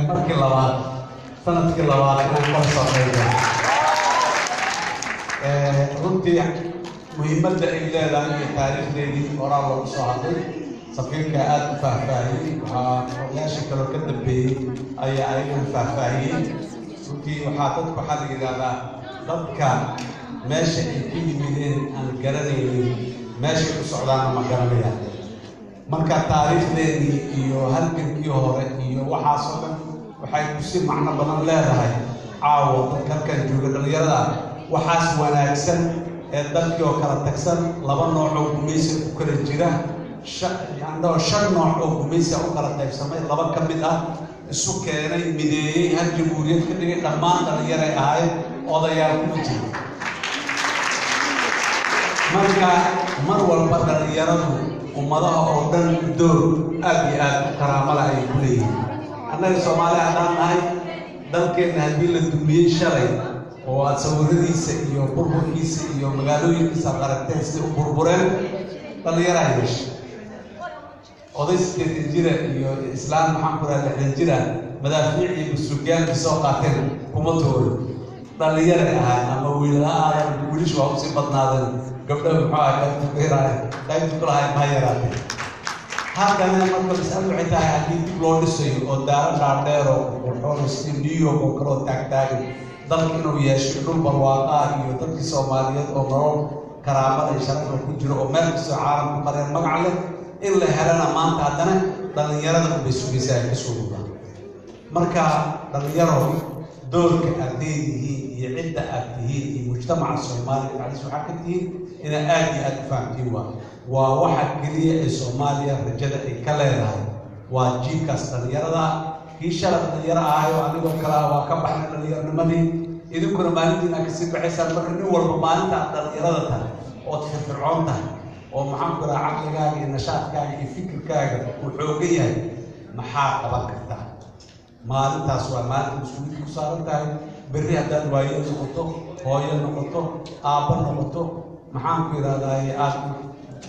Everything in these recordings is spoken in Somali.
Markii labaad, sanadkii labaad inaan kala soo qaybo. Runtii muhiimadda ay leedahay iyo taariikhdeedii horaa loogu soo hadlay, safiirka aada u faahfaahiyey, waxaa odayaashii kaloo ka dambeeyey ayaa ayagana faahfaahiyey. Runtii waxaa dadku waxaa la yidhaahdaa, dadka meesha ay ka yimideen aan garanaynin, meeshay u socdaanna ma garanayaan. Marka taariikhdeenii iyo halgankii hore iyo waxaasoo dhan waxay kusi macno badan leedahay caawa dadka halkan jooga, dhallinyarada. Waxaas wanaagsan ee dalkii oo kala tagsan, laba nooc oo gumaysi ku kala jira, andhao shan nooc oo gumaysia u kala qaybsamay, laba ka mid ah isu keenay, mideeyey, hal jamhuuriyad ka dhigay, dhammaan dhallinyaray ahayd, odayaal kuma jiro. Marka mar walba dhallinyaradu ummadaha oo dhan door aad iyo aad u karaamala ay ku leeyihiin. Annaga Soomaali haddaan nahay, dalkeenna haddii la dumiyey shalay oo aad sawiradiisa iyo burburkiisa iyo magaalooyinkiisa aad aragteen siday u burbureen, dhallinyaraa yeesha. Oday 80 jira iyo islaan, maxaan ku raha, 60 jira madaafiic iyo basuugyaalkii soo qaateen kuma tuurin, dhallinyaray ahayn ama wiilala aadan. Wiilashu waa usii badnaadeen, gabdhaha muxuu ahay qaybta ku yaraay, qaybta ku lahay ma yaraatee. Haddana marka masaladu waxay tahay, haddii dib loo dhisayo oo daaro dhaadheer oo qurxoon sidii New York oo kale oo taagtaagan dalka inuu yeesho, dhul barwaaqaa iyo dadkii Soomaaliyeed oo nolol karaamada iyo sharafla ku jiro oo meel kastoo caalamku mareen magac leh in la helana, maanta haddana dhallinyarada unbay sugaysaa ay kasoo mudaan. Marka dhallinyaro, doorka aad leedihiin iyo cidda aad tihiin iyo mujtamaca Soomaaliya dhexdiisa waxaa ka tihiin inaa aad iyo aad u fahamtiin. Waa waxa keliya ee Soomaaliya rajada ay ka leedahay waa jiilkaas dhallinyarada. Kii shalay dhalinyaro ahay oo anigoo kale ah waa ka baxnay dhallinyaronimadii, idinkuna maalintiina kasii baxaysaan. Marka nin walba maalinta aad dhallinyarada tahay ood firfircoon tahay oo, maxaan ku raha, caqligaaga iyo nashaadkaaga iyo fikirkaaga uu xoogan yahay, maxaa qaban kartaa? Maalintaas waa maalinta mas-uuliyadda ku saaran tahay. Berri haddaad waayo noqoto, hooyo noqoto, aabbo noqoto, maxaan ku yidhahdaaye, aad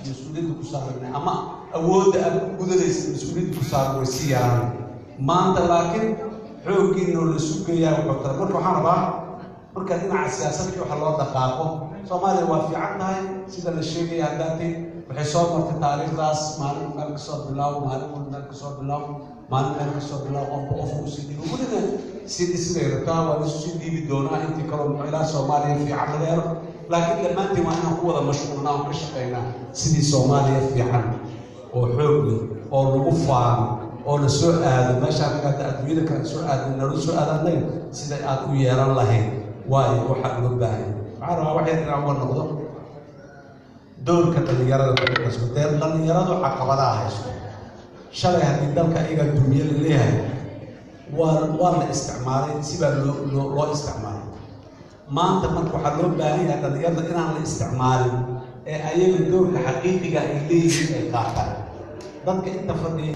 mas-uuliyadda ku saaran ama awoodda aad ku gudanaysa mas-uuliyadda ku saaran way sii yaraan. Maanta laakiin xooggiinoo la sugayaa wuxuu tara. Marka waxaan rabaa, marka dhinaca siyaasadkii waxa loo dhaqaaqo, Soomaaliya waa fiican tahay sida la sheegaya. Haddaatay waxay soo martay taariikhdaas, maalin meel kasoo bilaabo, maalin wal meel kasoo bilaabo, maalin meel kasoo bilaabo, qofba qofku usii dhiibo, welina si dhisnay rabtaa, waa laisu sii dhiibi doonaa intii kaloo ilaa Soomaaliya fiican laga helo. Laakiin dhammaantiin waa inaan ku wada mashquulnaa oo ka shaqaynaa sidii Soomaaliya fiican oo xoog leh oo lagu faano oo la soo aado meeshaan hadda adduunyada kale soo aadnay, nala soo aadaanay, sida aad u yeelan lahayd. Waayo waxaa loo baahan, waxaan rabaa wax yar inaan uga noqdo doorka dhallinyarada. Dee dhallinyaradu caqabadaha haysto, shalay haddii dalka iyagaa dumiye la leeyahay, waa la isticmaalay, sibaa loo isticmaalay. Maanta marka waxaa loo baahan yahay dhallinyarada inaan la isticmaalin ee ayaga doorka xaqiiqiga ay leeyihiin ay qaataan. Dadka inta fadhiya